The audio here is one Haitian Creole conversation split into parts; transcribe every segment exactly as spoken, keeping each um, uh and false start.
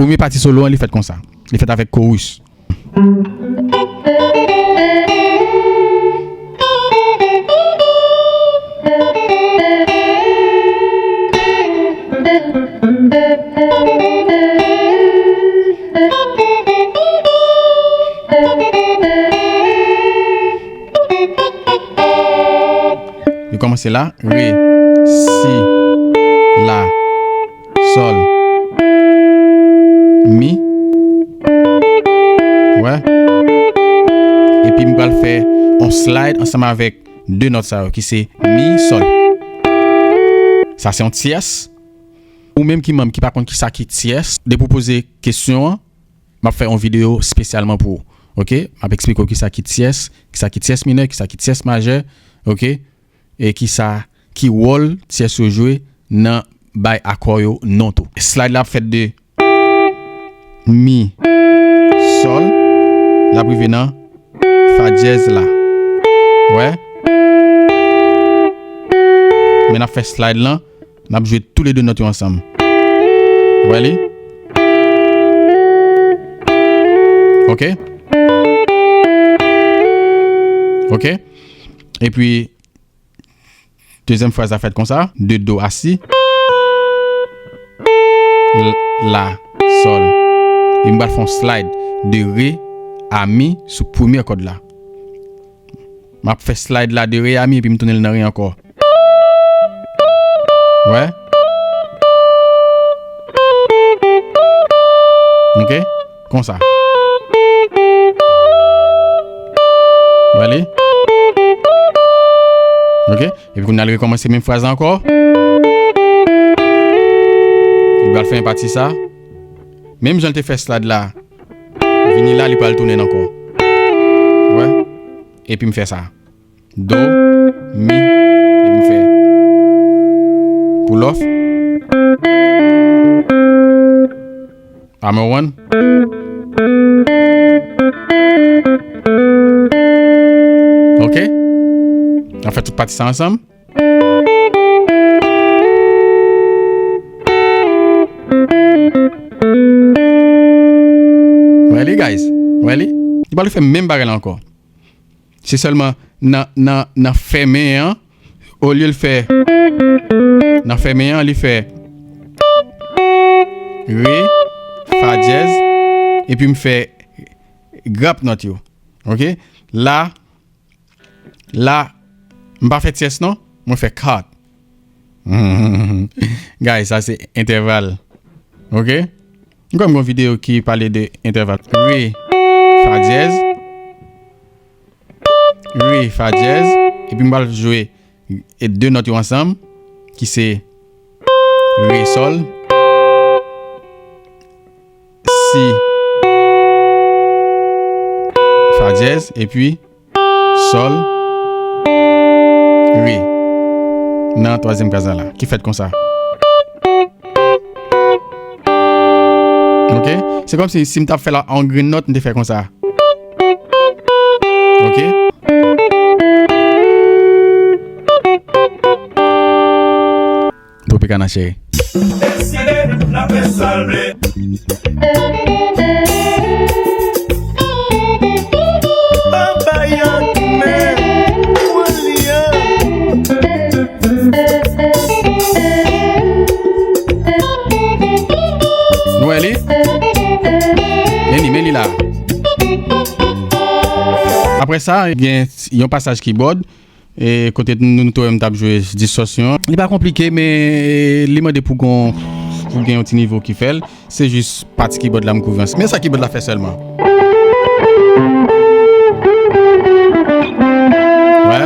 Premye pati solo an, li fèt konsa. Li fèt avèk chorus. Yo kòmanse la, re, si, la, sòl, mi. Wè. Epi m pral fè yon slide ansanm avèk de nòt sa yo ki se mi, sòl. Sa se yon tyès. Ou menm ki manm ki pa konn kisa ki tyès, depi w poze kesyon an, m ap fè yon videyo espesyalman pou ou. Oke? M ap eksplike w kisa ki tyès, kisa ki tyès minè, kisa ki tyès majè. Oke? E kisa ki wòl tyès yo jwe nan bay akò yo non tou. Slide la ap fèt de mi, sòl, l ap rive nan fa dyèz la. Wè? Men n ap fè slide lan, n ap jwe toulede nòt yo ansanm. Wè li? Oke? Oke? Epi, dezyèm fraz la fèt konsa, de do a si, l-, la, sòl. E m pral fè yon slide de re a mi sou premyè kòd la. M ap fè slide la de re a mi epi m tounen l nan re ankò. Wè? Oke? Konsa. Wè li? Oke? Epi kounye a l rekòmanse menm fraz la ankò. Li pral fè yon pati sa. Menm jan l te fè slide la, vini la, li pral tounen l ankò. Wè? Epi m fè sa. Do, mi, epi m fè pull off. Hammer one. Oke. N ap fè tout pati sa ansanm. Wè li, guys. Wè li. Li pral fè menm bagay la ankò. Se sèlman nan, nan, nan fèmen an, olye l fè, nan fèmen an, li fè re, fa dyèz, epi m fè grap nòt yo. Oke? La, la, m pa fè tyès non, mwen fè kat. Guys, sa se entèval. Oke? M kwè m gen yon videyo ki pale de entèval. Re, fa dyèz. Re, fa dyèz. Epi m pral jwe e de nòt yo ansanm, ki se re, sòl, si, fa dyèz, epi sòl, re. Nan twazyèm kaz la, la, ki fèt konsa. Oke? Se kòmsi si m t ap fè la an grenn nòt, m te fè konsa. Oke? Tropicana cheri. Deside, n ap fè sa l vle. Anba yon men, ou an li an. Nou wè li? Men li, men li la. Apre sa, gen yon pasaj kibòd. E kote nou, nou te wè m t ap jwe distòsyon an. Li pa konplike, men li mande pou gon, pou gen yon ti nivo ki fè l. Se jis pati kibòd la m kouvri ansanm. Men sa kibòd la fè sèlman. Wè.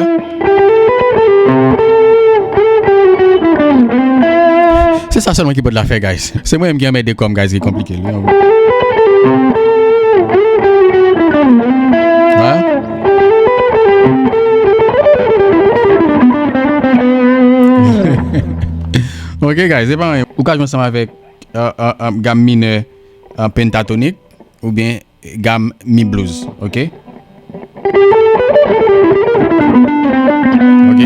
Se sa sèlman kibòd la fè, guys. Se mwen menm ki anmède kò m, guys, ki konplike l wi. Wè. Ok, guys, se pa anyen. Ou ka jwe ansanm avèk, euh, euh, euh, gam minè, euh, pentatonik, oubyen gam mi blues, ok? Ok?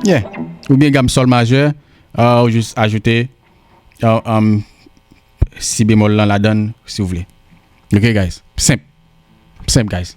Yeah. Oubyen gam sòl majè, euh, ou jis ajoute, euh, euh, si bemòl lan ladann, si w vle. Ok, guys? Senp. Senp, guys.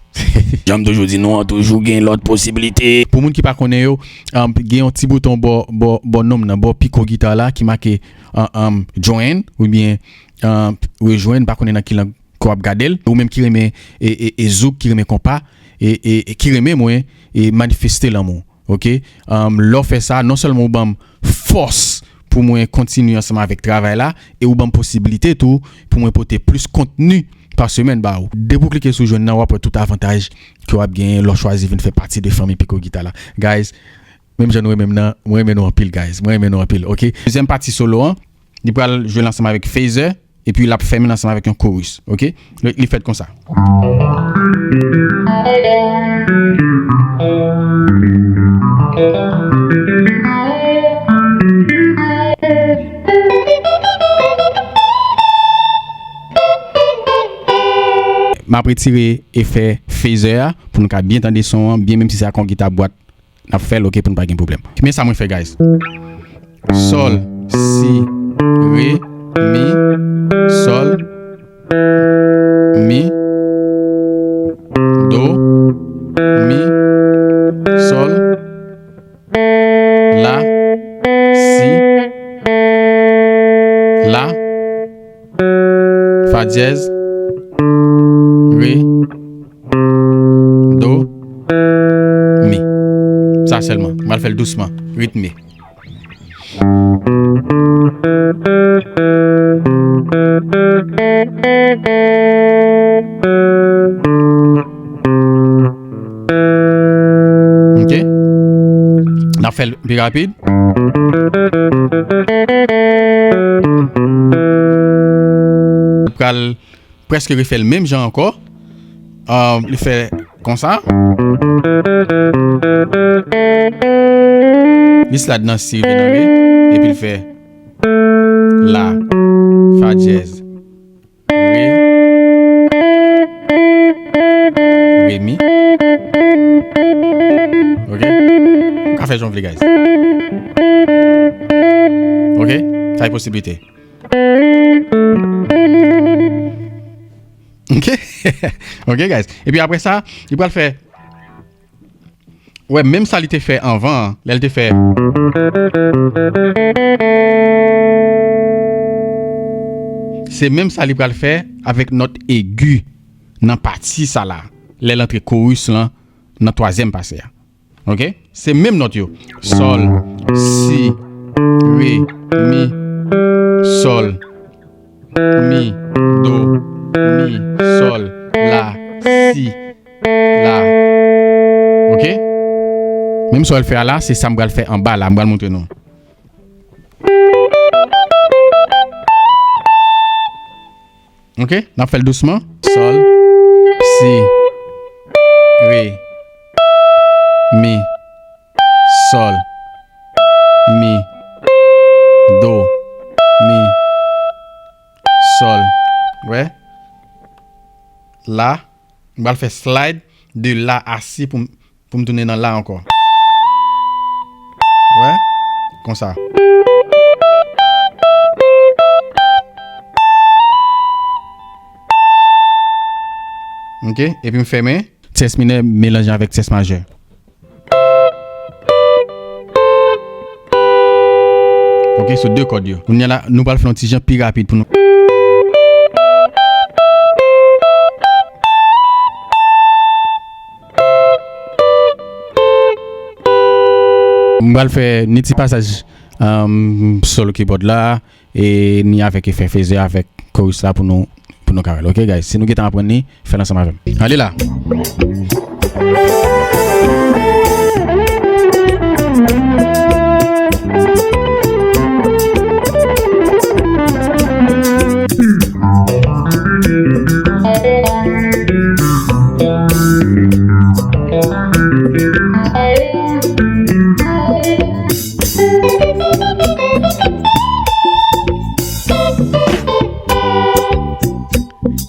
Jan m toujou di nou an, toujou gen lòt posiblite. Pou moun ki pa konnen yo, um, gen yon ti bouton bò, bò, bò non m nan, bò piko gita la ki make, uh, um, join oubyen, um, rejwenn, m pa konnen nan ki lang ke w ap gade l. Ou menm ki renmen e, e, e zouk, ki renmen konpa, e, e, e ki renmen mwen, e manifeste lanmou. Ok? Um, lè w fè sa, non sèlman ou ban m fòs pou mwen kontinye ansanm avèk travay la, e ou ban m posibilite tou pou mwen pote plis kontni pa semèn ba ou. Depi w klike sou jwenn nan, w ap wè tout avantaj ke w ap genyen lè w chwazi vin fè pati de fanmi Piko Gita la. Guys, menm jan nou renmen m nan, mwen renmen nou anpil, guys. Mwen renmen nou anpil, ok? Dezyèm pati solo an, li pral jwe l ansanm avèk Phaser, epi l ap fèmen l ansanm avèk yon chorus, ok? Li, li fèt konsa. M ap retire efè Phaser a pou nou ka byen tande son an byen, menm si se ak yon gita bwat n ap fè l, ok, pou n pa gen pwoblèm. Men sa mwen fè, guys. Sòl, si, re, mi, sòl, mi, do, mi, sòl, la, si, la, fa dyèz, re, do, mi. Sa sèlman. M pral fè l dousman, ritme. Ok. N ap fè l pi rapid. Pral prèske refè l menm jan ankò. Ah, li fè konsa. Li slide nan si rive nan re, epi l fè la, fa dyèz, re, re, mi. Ok? Ou ka fè jan w vle, guys. Ok? Sa e posiblite. Ok? Ok, guys. Epi apre sa, li pral fè, wè, menm sa li te fè anvan an, lè l te fè. Se menm sa li pral fè avèk nòt egi nan pati sa la, lè l antre chorus lan nan twazyèm pase a. Ok? Se menm nòt yo. Sòl, si, re, mi, sòl, mi, do, mi, sòl, la, si, la. Ok? Menm sa w fè a la, se sa m pral fè anba la, m pral montre nou. Ok, n ap fè l dousman. Sòl, si, re, mi, sòl, mi, do, mi, sòl. Wè? La, m pral fè slide de la a si pou m pou m tounen nan la ankò. Wè? Konsa. Ok, epi m fèmen. Tyès minè melanje avèk tyès majè. Ok, sou de kòd yo. Kounye a la, nou pral fè yon ti jan pi rapid pou nou. M pral fè ni ti pasaj, um, solo keyboard la, e ni avèk efè Phaser avèk chorus la pou nou, pou nou ka wè l. Ok, guys? Si nou gentan aprann li, fè l ansanm avè m. Ale la!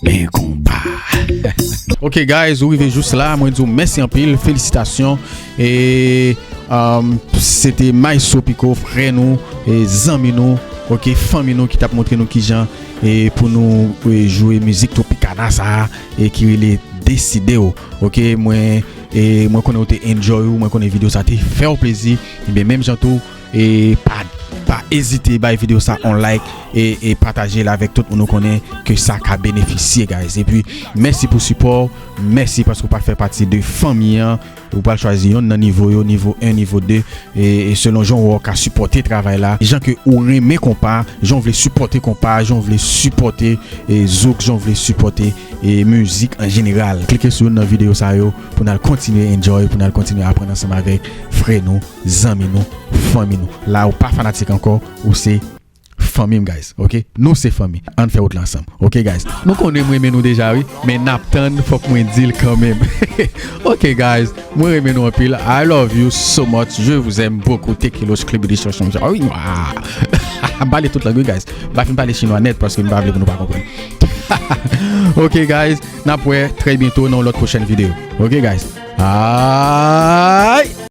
Men konpa. Ok, guys, ou rive jous la. Mwen di w mèsi anpil. Felisitasyon. E, um, se te Maestro Pico, frè nou, e zanmi nou, ok, fanmi nou, ki t ap montre nou kijan e pou nou e, jwe mizik Tropicana sa a e ki rele Deside w. Ok, mwen e mwen konnen ou te enjoy ou, mwen konnen videyo sa te fè w plezi. Ebyen menm jan tou e pa pa ezite bay videyo sa on like e, e pataje l avèk tout moun ou konnen ke sa ka benefisye, guys. Epi mèsi pou sipò w, mèsi paske w pa fè pati de fanmi an. Ou pral chwazi yonn nan nivo yo, nivo en, nivo de, e, e selon jan w ka sipòte travay la, jan ke ou renmen konpa, jan w vle sipòte konpa, jan w vle sipòte e, zouk, jan w vle sipòte e, mizik an jeneral. Klike sou youn nan videyo sa yo pou n al kontinye enjoy, pou n al kontinye aprann ansanm avèk frè nou, zanmi nou, fanmi nou. La ou pa fanatik ankò, ou se fanmi m, guys. Ok, nou se fanmi. Ann fè wout la ansanm. Ok, guys, nou konnen mwen renmen nou deja, wi, men n ap tann, fòk mwen di l kanmenm. Ok, guys, mwen renmen nou anpil. I love you so much. Je vous aime beaucoup. Tekilos, klibidi, chonchon. Ah oui, ah. M pale tout lang, wi, guys. M pa fin pale chinwa nèt paske m pa vle pou nou pa konprann. Ok, guys, n ap wè trè byento nan yon lòt pwochèn videyo. Ok, guys. Ay!